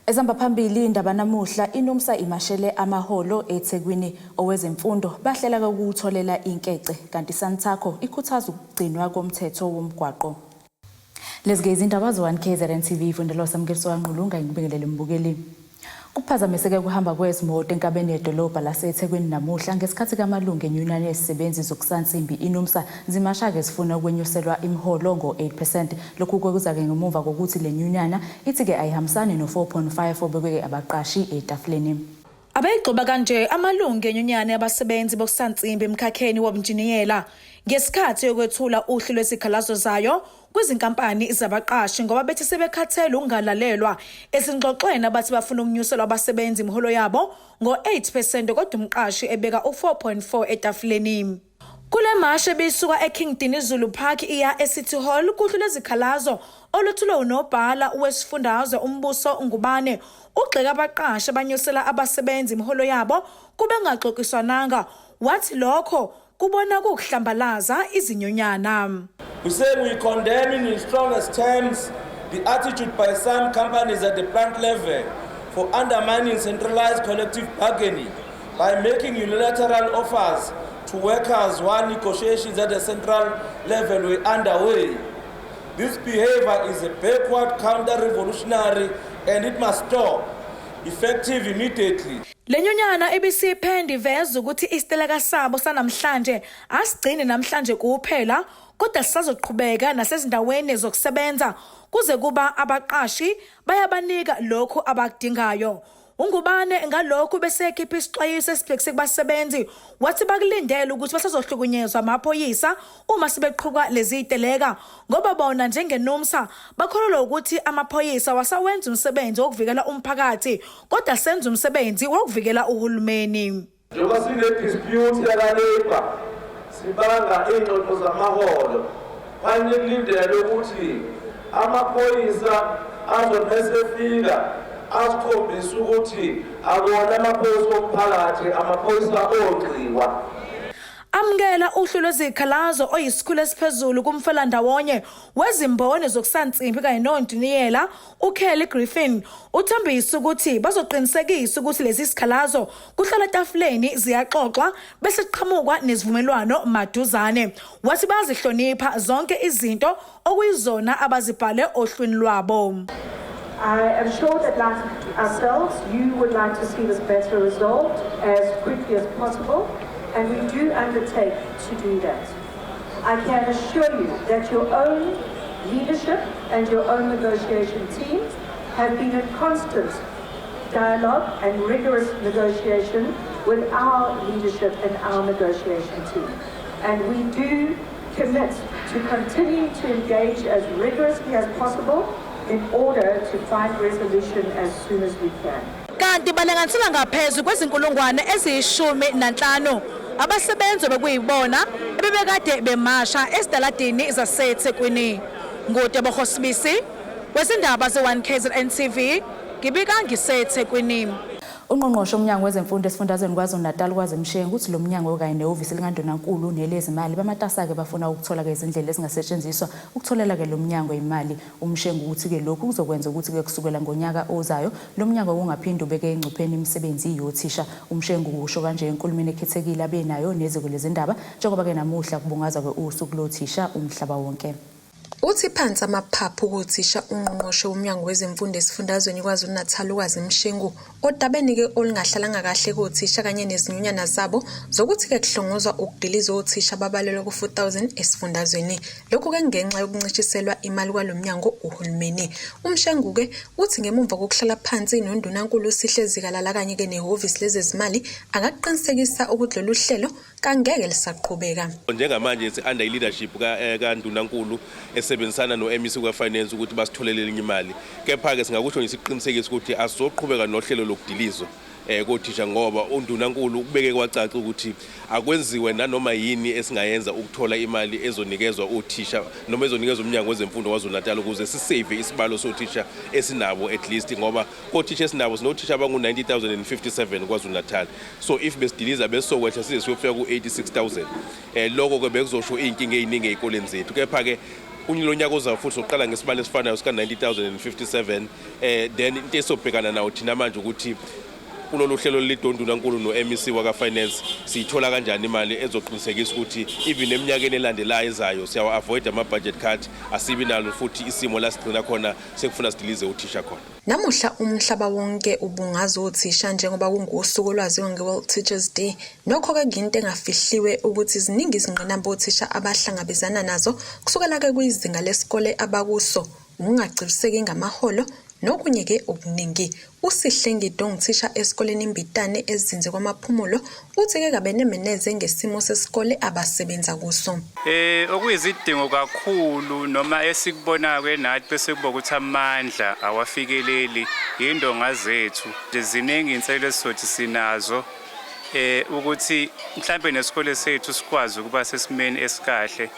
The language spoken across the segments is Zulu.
Ezihamba phambili indaba namuhla, iNUMSA imashele amahholo eThekwini. Owezemfundo bahlela ukuwutholela inkece, kanti iSantaco ikhuthaza ukugcinwa komthetho womgwaqo. Lezi-ke izindaba ze-1 KZN TV, ifundelwa Samukeliso kaNqulunga. Ngibingelele mbukeli. Kuphazamiseke ukuhamba kwezimoto enkabeni yedolobha laseThekwini namuhla ngesikhathi kamalungu enyunyana yezisebenzi zokusansimbi iNUMSA zimasha-ke zifuna ukwenyuselwa imiholo ngo-8%. Lokhu kuza-ke ngemuva kokuthi le nyunyana ithi-ke ayihambisani no-4.5 obekwe abaqashi etafuleni. Abeyigxoba kanje amalungu enyunyana yabasebenzi bokusansimbi emkhakheni wobunjiniyela ngesikhathi yokwethula uhlu lwezikhalazo zayo kwizinkampani zabaqashi, ngoba bethi sebekhathele ukungalalelwa ezingxoxweni. Abathi bafuna ukunyuselwa abasebenzi imiholo yabo ngo-8%, kodwa umqashi ebeka u-4.4 etafuleni. Kule mashe ebisuka eKing Dinizulu Park iya eCity Hall, kuhlu lwezikhalazo oluthulwe unobhala wesifundazwe uMbuso Ngubane, ugxeka abaqashi abanyusela abasebenzi imiholo yabo kube kungaxoxiswananga, wathi lokho kubona kuwukuhlambalaza izinyonyana. We say we condemn in the strongest terms the attitude by some companies at the plant level for undermining centralized collective bargaining by making unilateral offers to workers while negotiations at the central level were underway. This behavior is a backward, counter-revolutionary, and it must stop, effective immediately. Le nyunyana ibisiphende iveza ukuthi isiteleka sabo sanamhlanje asigcini namhlanje kuphela, kodwa sisazoqhubeka nasezindaweni zokusebenza kuze kuba abaqashi bayabanika lokhu abakudingayo. UNgubane ngalokhu bese ekhipha isixwayiso esibhekise kubasebenzi, wathi bakulindele ukuthi basazohlukunyezwa amaphoyisa uma sebeqhuba lezi ziteleka, ngoba bona njengeNUMSA bakholelwa ukuthi amaphoyisa wasawenza umsebenzi wokuvikela umphakathi, kodwa senza umsebenzi wokuvikela uhulumeni. Njengoba sine-dispute yaka-labour, sibanga iy'ngxoxo zamaholo, fanele kulindele ukuthi amaphoyisa azothi esefika asikhombise ukuthi akona amaphoyisa omphakathi, amaphoyisa ogxiwa. Amukela uhlu lwezikhalazo oyisikhulu esiphezulu kumfelandawonye wezimboni zokusansimbi kanye nonjiniyela uKelly Griffin uthembisa ukuthi bazoqinisekisa ukuthi lezi sikhalazo kuhlala etafuleni, ziyaxoxwa, bese kuqhamukwa nesivumelwano maduzane. Wathi bayazihlonipha zonke izinto okuyizona abazibhale ohlwini lwabo. I am sure that, like ourselves, you would like to see this matter resolved as quickly as possible, and we do undertake to do that. I can assure you that your own leadership and your own negotiation teams have been in constant dialogue and rigorous negotiation with our leadership and our negotiation team. And we do commit to continuing to engage as rigorously as possible in order to find resolution as soon as we can. Kanti balinganisela ngaphezu kwezinkulungwane eziyi-15 abasebenzi bekuyibona ebebekade bemasha ezitaladini zaseThekwini. NguTebogo Sibisi wezindaba ze-1 KZN TV, ngibika ngiseThekwini. Ungqongqoshe womnyango wezemfundo esifundazweni KwaZulu-Natal Kwazi Mshengu uthi lo mnyango kanye nehhovisi likandunankulu nelezimali bamatasa-ke bafuna ukuthola-ke izindlela ezingasetshenziswa ukutholela-ke lo mnyango imali. UMshengu uthi-ke lokhu kuzokwenza ukuthi-ke kusukela ngonyaka ozayo lo mnyango ungaphinde ubeke engcupheni imisebenzi yothisha. UMshengu usho kanje enkulumeni ekhethekile abenayo neziko lezindaba njengoba-ke namuhla kubungazwa-ke usuku lothisha umhlaba wonke. Uthi phansi amaphaphu kothisha ungqongqoshe womnyango wezemfundo esifundazweni KwaZulu-Natal uKwazi Mshengu odabeni-ke olungahlalanga kahle kothisha kanye nezinyunyana zabo zokuthi-ke kuhlongozwa ukudiliza othisha ababalelwa ku-4000 esifundazweni. Lokhu-ke ngenxa yokuncishiselwa imali kwalo mnyango uhulumeni. UMshengu-ke uthi ngemumva kokuhlala phansi noNdunankulu uSihle Zikalala kanye-ke nehhovisi lezezimali angakuqinisekisa ukuthi lolu hlelo kangeke lisaqhubeka. Njengamanje si-under i-leadership kaNdunankulu esebenzisana no-MEC ka-Finance ukuthi basitholele elinye imali. Kepha-ke singakusho nje siqinisekise ukuthi asizoqhubeka nohlelo lokudilizwa kothisha, ngoba uNdunankulu ukubeke kwacaca ukuthi akwenziwe nanoma yini esingayenza ukuthola imali ezonikezwa othisha noma ezonikezwa umnyango wezemfundo KwaZulu-Natal ukuze sisave isibalo sothisha esinabo at least, ngoba kothisha esinabo sinothisha abangu-90,057 KwaZulu-Natal. So if besidiliza besizokwehla size siyofika ku-86,000. Lokho-ke bekuzosho iy'nkinga ey'ningi ey'koleni zethu. Kepha-ke Kulo nyaka ozayo futhi soqala ngesibalo esifanayo sika 90,057. Then into esobhekana nawo thina manje ukuthi kulolu hlelo lidondunankulu no-MEC waka-finance, siyithola kanjani imali ezoqinisekisa ukuthi even eminyakeni elandelayo ezayo siyawa-avoid ama-budget cut, asibi nalo futhi isimo la sigcina khona sekufuna sidilize uthisha khona. Namuhla umhlaba wonke ubungaza othisha njengoba kungusuku olwaziwa nge-World Teachers Day. Nokho-ke kuyinto engafihliwe ukuthi ziningi izingqinamba othisha abahlangabezana nazo kusukela-ke kwizinga lesikole abakuso, ukungagculiseki ngamaholo nokunye-ke okuningi. USihle Ngido, onguthisha esikoleni iMbitane ezinze kwaMaphumulo, uthi-ke kabenemeneze ngesimo sesikole abasebenza kuso. Okuyizidingo kakhulu noma esikubonayo nathi bese kuba ukuthi amandla awafikeleli indonga zethu. Ziningi inselelo esizothi sinazo ukuthi mhlambe nesikole sethu sikwazi ukuba sesimeni esikahle.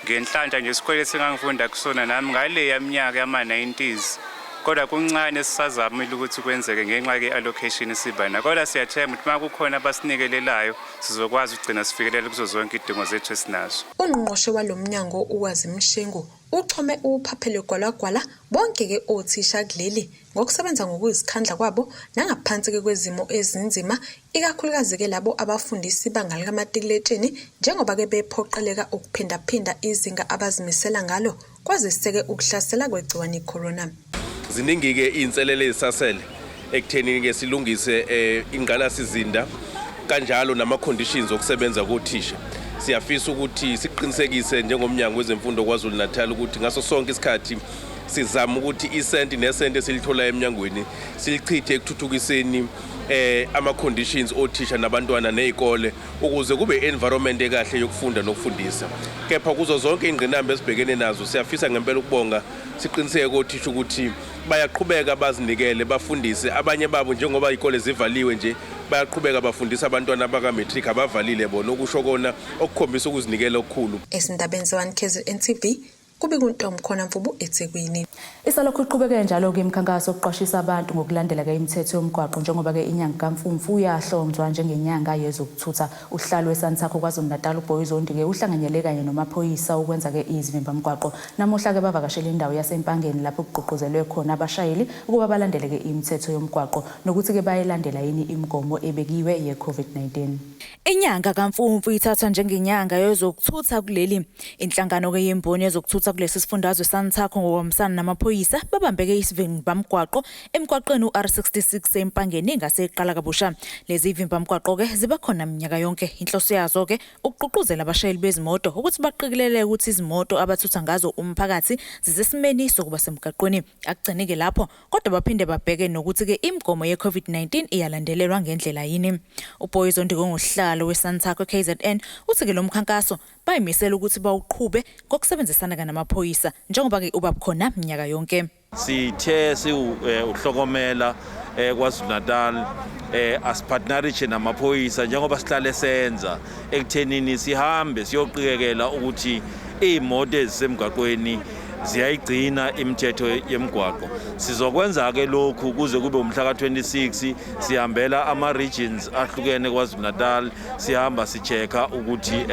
Ngenhlanhla nje isikole esingangifunda kusona nami ngale yaminyaka yama-90s, kodwa kuncane sisazamile ukuthi kwenzeke ngenxa ke-allocation esiba nayo, kodwa siyathemba ukuthi uma kukhona abasinikelelayo sizokwazi ukugcina sifikelela kuzo zonke izidingo zethu esinazo. Ungqongqoshe walo mnyango uKwazi Mshengu uchome uphaphele gwalagwala bonke-ke othisha kuleli ngokusebenza ngokuzikhandla kwabo nangaphansi-ke kwezimo ezinzima, ikakhulukazi-ke labo abafundisa ibanga likamatikuletsheni njengoba-ke bephoqeleka ukuphindaphinda izinga abazimisela ngalo kwazise-ke ukuhlasela kwegciwane i-corona. Ziningi-ke iy'nselelo ezisasele ekutheni-ke silungise ingqalasizinda kanjalo nama-conditions okusebenza kothisha. Siyafisa ukuthi siqinisekise njengomnyango wezemfundo KwaZulu Natal ukuthi ngaso sonke isikhathi sizama ukuthi isenti nesenti esilithola emnyangweni silichithe ekuthuthukiseni ama-conditions othisha nabantwana ney'kole ukuze kube environment ekahle yokufunda nokufundisa. Kepha kuzo zonke ingqinamba esibhekene nazo, siyafisa ngempela ukubonga, siqiniseke kothisha ukuthi bayaqhubeka bazinikele bafundise. Abanye babo, njengoba iy'kole zivaliwe nje, bayaqhubeka bafundisa abantwana abaka-matric abavalile bona, okusho kona okukhombisa ukuzinikela okukhulu. Esindabeni ze-1 KZN TV, kubika uNtomkhona Mvubu eThekwini. Isalokhu iqhubeke njalo-ke imikhankaso yokuqwashisa abantu ngokulandela-ke imithetho yomgwaqo njengoba-ke inyanga kaMfumfu yahlonzwa njengenyanga yezokuthutha. Uhlalo weSantaco KwaZulu-Natal uBoy Zondi-ke uhlanganyele kanye nomaphoyisa ukwenza-ke izivimbamgwaqo. Namuhla-ke bavakashele indawo yaseMpangeni lapho kugqugquzelwe khona abashayeli ukuba balandele-ke imithetho yomgwaqo nokuthi-ke bayilandela yini imigomo ebekiwe ye-COVID-19. Inyanga kaMfumfu ithathwa njengenyanga yezokuthutha kuleli. Inhlangano-ke yemboni yezokuthutha kulesi sifundazwe Santaco ngokubambisana namaphoyisa babambeke isivimbamgwaqo emgwaqweni u-R66 eMpangeni ngaseqala kabusha. Lezi vimbamgwaqo-ke ziba khona minyaka yonke. Inhloso yazo-ke ukugqugquzela abashayeli bezimoto ukuthi baqikelele ukuthi izimoto abathutha ngazo umphakathi zisesimeni sokuba semgaqweni. Akugcini-ke lapho, kodwa baphinde babheke nokuthi-ke imigomo ye-COVID-19 iyalandelelwa ngendlela yini. UBoy Zondi ongusihlalo weSantaco KZN uthi-ke lo mkhankaso bayimisela ukuthi bawuqhube ngokusebenzisana namaphoyisa njengoba-ke uba khona minyaka yonke. Sithe siuhlokomela KwaZulu Natal asipartnerishe namaphoyisa njengoba sihlale senza ekuthenini sihambe siyoqikekela ukuthi iy'moto ezisemgwaqweni ziyayigcina imithetho yemigwaqo. Sizokwenza ke lokhu kuze kube umhla ka-26, sihambela ama-regions ahlukene KwaZulu Natal, sihamba si-check-a ukuthi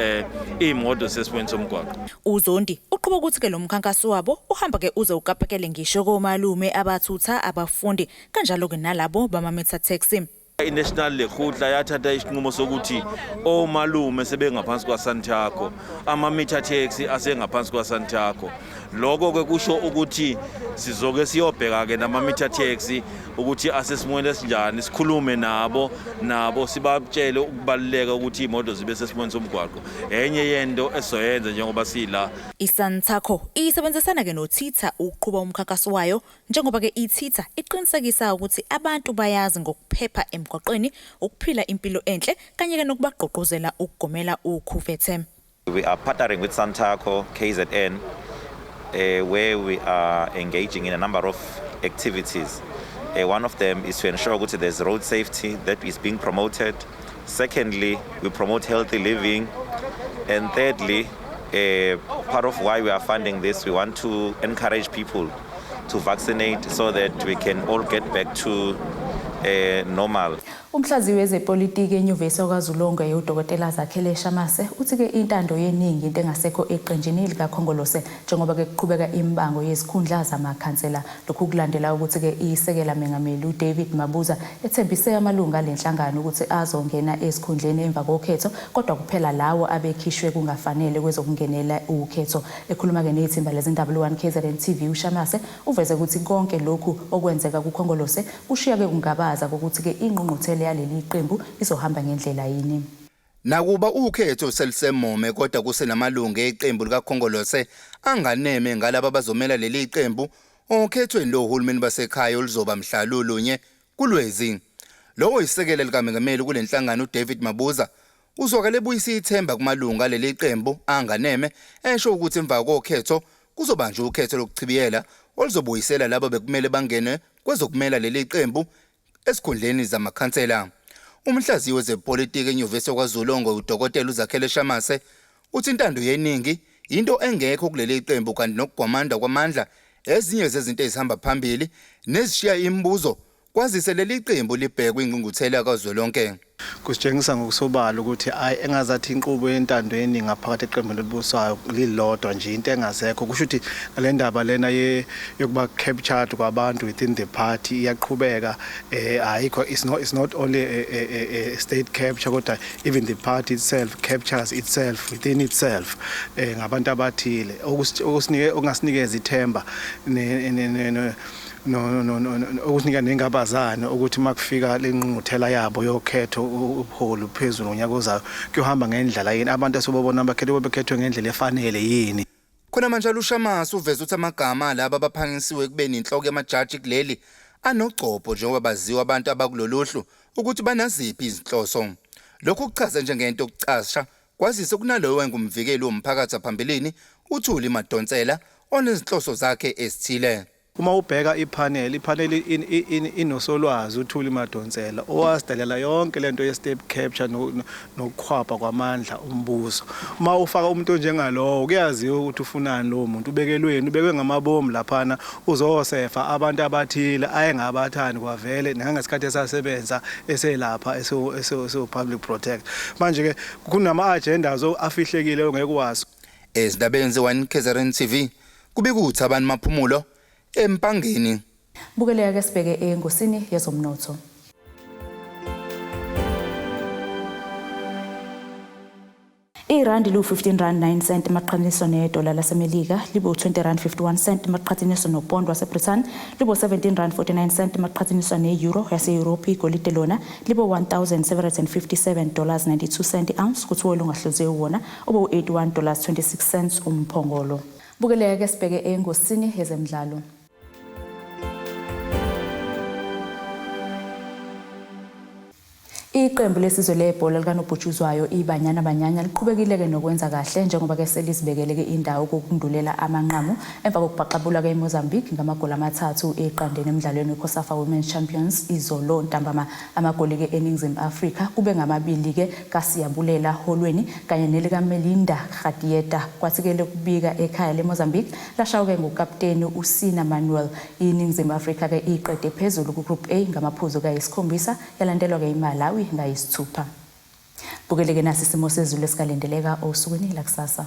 iy'moto sesimweni somgwaqo. UZondi uqhuba ukuthi-ke lo mkhankaso wabo uhamba-ke uze ukapakele ngisho komalume abathutha abafundi kanjalo-ke nalabo bama-meter taxi. I-National Lekgotla yathatha isinqumo sokuthi omalume sebengaphansi kwaSantaco, ama-meter taxi asengaphansi kwaSantaco. Lokho-ke kusho ukuthi sizoke siyobheka-ke nama-meter taxi ukuthi asesimweni esinjani, sikhulume nabo sibatshele ukubaluleka ukuthi iy'moto zibe sesimweni somgwaqo. Enye yento esizoyenza njengoba sila. ISantaco isebenzisana-ke noThitha ukuqhuba umkhankaso wayo njengoba-ke iThitha iqinisekisa ukuthi abantu bayazi ngokuphepha emgwaqweni, ukuphila impilo enhle kanye-ke nokubagqugquzela ukugomela ukhuvethe. We are partnering with Santaco KZN, where we are engaging in a number of activities. One of them is to ensure that there's road safety that is being promoted. Secondly, we promote healthy living. And thirdly, part of why we are funding this, we want to encourage people to vaccinate so that we can all get back to normal. Umhlaziyi wezepolitiki eNyuvesi yakwaZulonke uDokotela Zakhele Shamase uthi-ke intando yeningi into engasekho eqenjini likaKhongolose njengoba-ke kuqhubeka imibango yezikhundla zamakhansela. Lokhu kulandela ukuthi-ke iSekela Mengameli uDavid Mabuza ethembise amalungu ale nhlangano ukuthi azongena ezikhundleni emva kokhetho kodwa kuphela lawo abekhishwe kungafanele kwezokungenela ukhetho. Ekhuluma-ke nethimba lezindaba le-1 KZN TV uShamase uveze ukuthi konke lokhu okwenzeka kuKhongolose kushiya-ke ukungabaza kokuthi-ke ingqungquthela yaleli qembu izohamba ngendlela yini. Nakuba ukhetho selusemome kodwa kusenamalungu eqembu likaKhongolose anganeme ngalaba abazomela leli qembu okhethweni lohulumeni basekhaya oluzoba mhla lulunye kuLwezi. Lowo yisekela likamengameli kule nhlangano uDavid Mabuza uzwakale ebuyisa ithemba kumalungu aleli qembu anganeme esho ukuthi emva kokhetho kuzobanjwa ukhetho lokuchibiyela oluzobuyisela labo bekumele bangene kwezokumela leli qembu esikhundleni zamakhansela. Umhlaziyi wezepolitiki eNyuvesi yakwaZulongo uDokotela uZakhele Shamase uthi intando yeningi into engekho kuleli qembu kanti nokugwamanda kwamandla ezinye zezinto ezihamba phambili nezishiya imibuzo kwazise leli qembu libhekwe ingqungquthela kazwelonke. Kusitshengisa ngokusobala ukuthi ayi engazathi inqubo yentando yeningi ngaphakathi eqembini elibusayo lilodwa nje into engasekho. Kusho ukuthi le ndaba lena yokuba captured kwabantu within the party iyaqhubeka. Ayikho, it's not only a state capture, kodwa even the party itself captures itself within itself ngabantu abathile, okusinike okungasinikeza ithemba ne, ne, ne, ne no no no no, okusinika nengabazane ukuthi makufika lenqungquthela yabo yokhetho ubuholi phezulu ngonyaka ozayo kuyohamba ngendlela yini, abantu asobobona abakhethwe bekhethwe ngendlela efanele yini. Khona manjalo uShamase uveza ukuthi amagama alaba abaphangisiwe ekubeni inhloko yamajaji kuleli anogcobho njengoba baziwa abantu abakulolu hlu ukuthi banaziphi izinhloso. Lokhu kuchaze njengento yokucasha kwazise kunaloyo wayengumvikeli womphakathi phambilini uThuli Madonsela onezinhloso zakhe ezithile. Uma ubheka ipanel inosolwazi uThuli Madonsela owasidalela yonke lento ye-state capture nokukhwapha kwamandla umbuso. Uma ufaka umuntu onjengalowo kuyaziwa ukuthi ufunani lowo muntu, ubekelweni, ubekwe ngamabomu laphana, uzosefa abantu abathile ayengabathandi kwavele nangesikhathi esasebenza eselapha esewu-public protector. Manje-ke kunama-agendas afihlekile ongeke wazi. Ezindabeni ze-1 KZN TV kubika uThabani Maphumulo eMpangeni. Bukeleka ke sibheke engosini yezomnotho. Irandi lu-15 rand 9 cent maqhathaniswa nedola laseMelika, libe u-20 rand 51 cent maqhathaniswa nopondo waseBrithani, libe u-17 rand 49 cent maqhathaniswa ne-euro yase-Europe. Igolide lona libe 1757 dollars 92 cent ounce, kuthiwa olungahluziwe wona ube u-81 dollars 26 cents umphongolo. Bukeleka ke sibheke engosini yezemidlalo. Iqembu lesizwe lebhola likanobhutshuzwayo iBanyana Banyana liqhubekile-ke nokwenza kahle njengoba-ke selizibekele-ke indawo kokundulela amanqamu emva kokubhaxabula-ke iMozambique ngamagoli 3-0 emdlalweni weCOSAFA Women's Champions izolo ntambama. Amagoli-ke eNingizimu Afrika kube ngamabili-ke kaSiyabulela Holweni kanye nelikaMelinda Kgadiete, kwathi-ke lokubika ekhaya leMozambique lashawuke ngukapteni uSina Manuel. INingizimu Afrika-ke iqede phezulu ku-Group A ngamaphuzu kayisikhombisa, yalandelwa-ke iMalawi ngayisithupha. Bukeleke nasi isimo sezulu esikalindeleka osukwini lakusasa.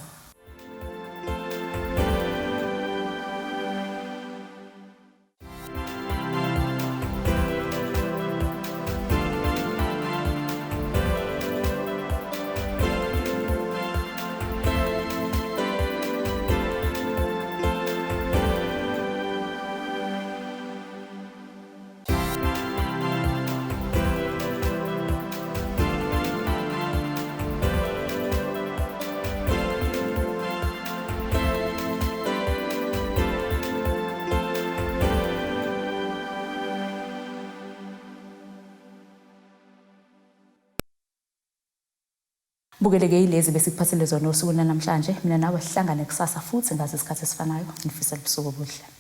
Bukeleke yilezi besikuphathele zona osukwini lanamhlanje. Mina nawe sihlangane kusasa futhi ngaso isikhathi esifanayo. Ngifisela ubusuku obuhle.